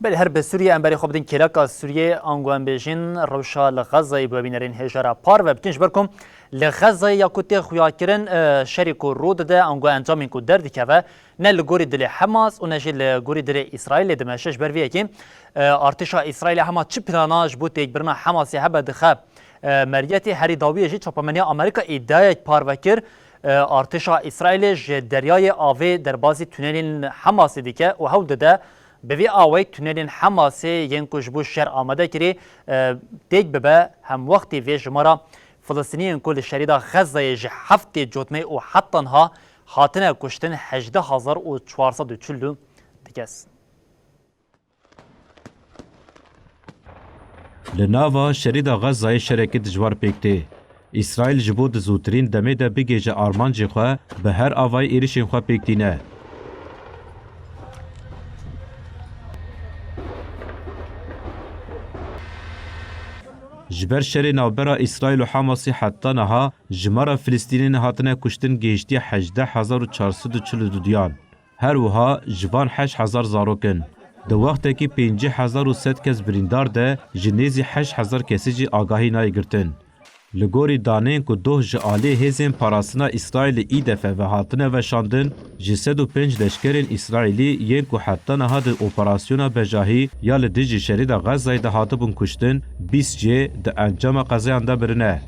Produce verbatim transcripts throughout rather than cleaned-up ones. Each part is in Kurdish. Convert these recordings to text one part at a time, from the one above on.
Belê, her bi Sûriyê em berê xwe bidin kêleka Sûriyê, ango em bêjin rewşa li Xezayê bi we bînerên hêja re parve bikin, ji ber ku li Xezayê ya ku tê xuyakirin, e, şerê ku rû dide, ango encamên ku derdikeve, ne li gorî dilê Hamas û ne jî li gorî dilê Îsraîlê dimeşe. Ji ber vê yekê, e, artêşa Îsraîlê hema çi plana ji bo têkbirina Hamasê hebe dixe, e, meriyetê. Herî dawiyê jî çapemeniya Amerîka îdiayek parve kir, e, artêşa Îsraîlê ji deryayê avê derbasî tunelên Hamasê dike û hewl dide bi vî awayî tunelên Hamasê yên ku ji bo şer amade kirî, e, têk bibe, hemwextî vê jimara Filistîniyên ku li şerîda Xezayê ji heftê cotmeyê û heta niha hatine kuştin hejdeh hezar û çar sed û çil û du kes. Li nava şerîda Xezayê şerekî dijwar pêk tê. Îsraîl ji bo di zûtirîn demê de bigihêje armancê xwe, bi her avayî êrişên xwe pêk tîne. Ji ber şerê navbera Îsraîl û Hamasê heta niha jimara Filistîniyên hatine kuştin gihiştiye hejdeh hezar û çar sed û çil û du duyan. Her wiha ji van heşt hezar zarok in. Di wextekî pêncî hezar û sed kes birîndar de ji nêzî heşt hezar kesî jî agahî nayê girtin. Li gorî daneyên ku doh ji aliyê hêzên parastina Îsraîlê Îdefe ve hatine veşandin, ji sed û pênc leşkerên Îsraîlî yên ku heta niha di operasyona bejahî ya li dijî şerîda Xezayê de hatibûn kuştin, bîst jê di encama qezeyan de mirine.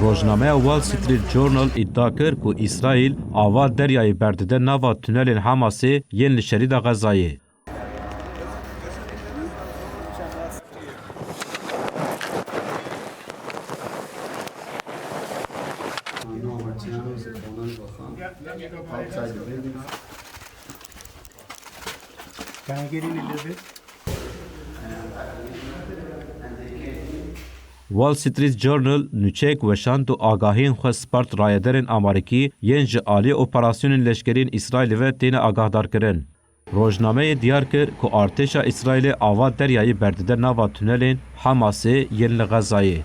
Rojnameya Wall Street Journal îdia kir ku Îsraîl ava deryayê berdide nava tunelên Hamasê yên li şerîda Xezayê. Can I get in a little bit? Wall Street Journal nûçeyek weşand û agahiyên xwe spart rayederên Amerîkî yên ji aliyê operasyonên leşkerî yên Îsraîlê ve têne agahdarkirin. Rojnameyê diyar kir ku artêşa Îsraîlê ava deryayê berdide nava tunelên Hamasê yên li Xezayê.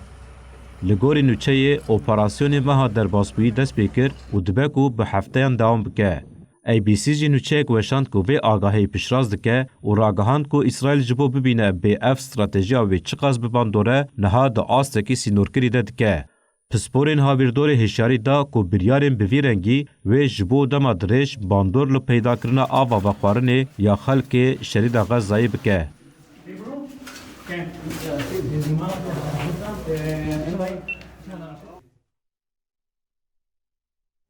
Li gorî nûçeyê, operasyonê meha derbasbûyî dest pê kir û dibe ku bi hefteyan dewam bike. A B C jî nûçeyek weşand ku vê agahiyê piştrast dike û ragihand ku Îsraîl ji bo bibîne bê ev stratejiya wê çiqas bi bandor e, niha di astekî sînorkirî de dike. Pisporên havirdorê hişyarî da ku biryarên bi vî rengî wê ji bo dema dirêj bandor li peydakirina ava vexwarinê ya xelkê şerîda Xezayê bike.